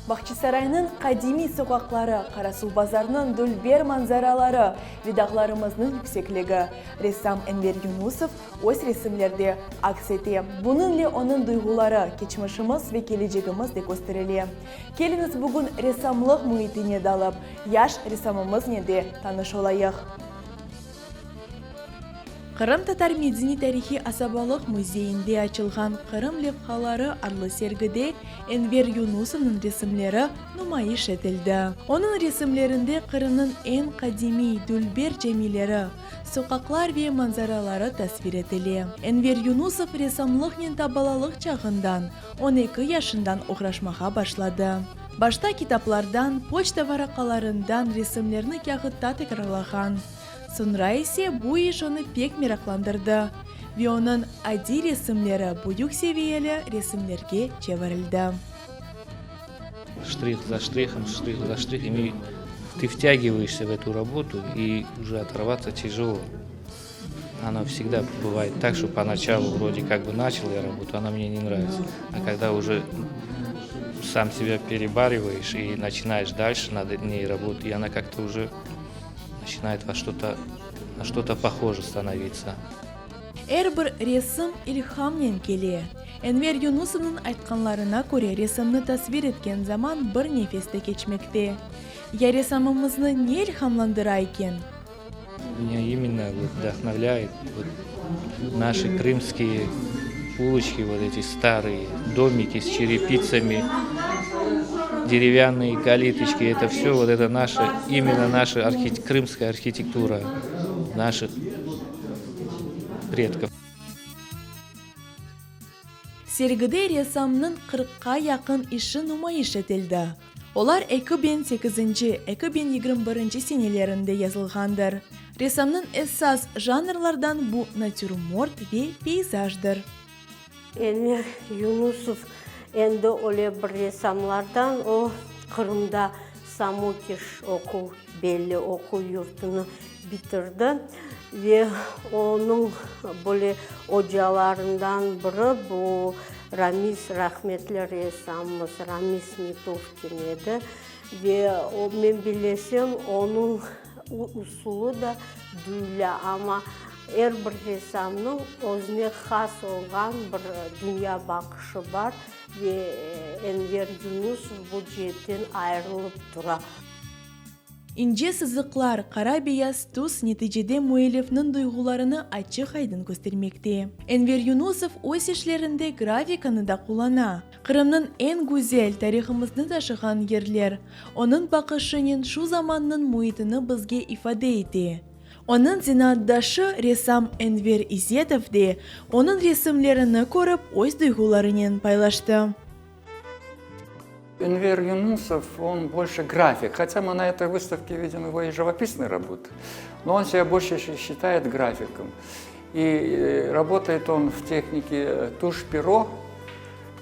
Bahçisaraynıñ qadimiy soqaqları, Qarasuvbazarnıñ dülber manzaraları ve dağlarımıznıñ yüksekligi ressam Enver Yunusov öz resimlerde aks ete. Bunıñle onıñ duyğuları, keçmişimiz ve kelecegimiz de kösterile. Keliñiz bugün ressamlıq müitine dalıp, yaş ressamımıznen de tanış olayıq. Qırımtatar medeniy-tarihiy asabalıq müzeyinde açılğan Qırım levhaları adlı sergide Enver Yunusovnıñ resimleri numayış etildi. Onıñ resimlerinde Qırımnıñ eñ qadimiy, dülber camileri, soqaqlar ve manzaraları tasvir etile. Enver Yunusov ressamlıqnen ta balalıq çağından, 12 yaşından oğraşmağa başladı. Başta kitaplardan, poçta varaqalarından resimlerni kâğıtta tekrarlağan. Soñra ise bu iş onı pek meraqlandırdı ve onıñ adiy resimleri büyük seviyeli resimlerge çevirildi. Ştrih za ştrihom, ştrih za ştrihom, i ты втягиваешься в эту работу, и уже оторваться тяжело. Оно всегда бывает так, что поначалу вроде как бы начал я работу, она мне не нравится. А когда уже сам себя перебариваешь и начинаешь дальше над ней работать, и она как-то уже начинает во что-то, на что-то похоже становиться. Er bir resim ilhamnen kele. Enver Yunusovnıñ aytqanlarına köre, resimni tasvir etken zaman bir nefeste keçmekte. Ya ressamımıznı ne ilhamlandıra eken? Меня именно вот вдохновляет вот наши крымские улочки, вот эти старые домики с черепицами, деревянные калиточки, это все вот это наша, именно наша архи, крымская архитектура наших предков. Sergide ressamnıñ qırqqa yaqın işi numayış etildi. Olar 2008-nci, 2021-nci senelerinde yazılğandır. Ressamnıñ esas janrlardan bu natürmort ve peyzajdır. Enver Yunusov endi öyle bir ressamlardan, o, Qırımda Samokiş oquv, belli oquv yurtunı bitirdi ve onıñ böyle ocalarından biri bu Ramiz, rahmetli ressamımız Ramiz Netovkin edi ve o, men bilesem, onıñ usulı da duyula, amma er bir ressamnıñ özüne has olğan bir dünya baqışı bar ve Enver Yunusov bu ceetten ayırılıp tura. İnce sızıqlar, qara-beyaz tüs neticede müellifniñ duyğularını açıq-aydın köstermekte. Enver Yunusov öz işlerinde grafikanı da qullana. Qırımnıñ eñ güzel, tarihımıznı taşığan yerler, onıñ baqışınen şu zamannıñ müitini bizge ifade ete. Onıñ zenaatdaşı ressam Enver İzetov de onıñ resimlerini körip öz duyğularınen paylaştı. Enver Yunusov, он больше график, хотя мы на этой выставке видим его и живописные работы, но он себя больше считает графиком. И работает он в технике тушь-перо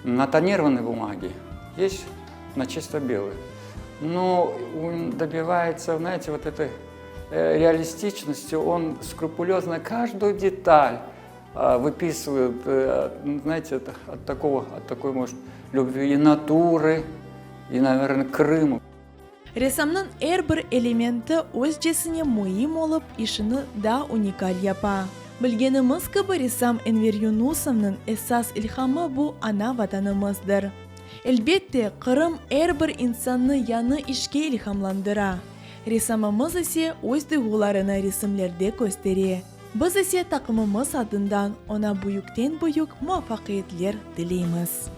на тонированной бумаге, есть на чисто белой. Но он добивается, знаете, вот этой реалистичности, он скрупулезно каждую деталь выписывает, знаете, от такого, от такой, может, любви и натуры, и, наверное, Крыму. Ressamnıñ er bir elementi özcesine müim olıp, işini daa unikal yapa. Bilgenimiz kibi, ressam Enver Yunusovnıñ esas ilhamı bu ana Vatanımızdır. Elbette, Qırım er bir insannı yañı işke ilhamlandıra. Ressamımız ise öz duyğularını resimlerde köstere. Biz ise taqımımız adından oña büyükten-büyük muvafaqiyetler tileymiz.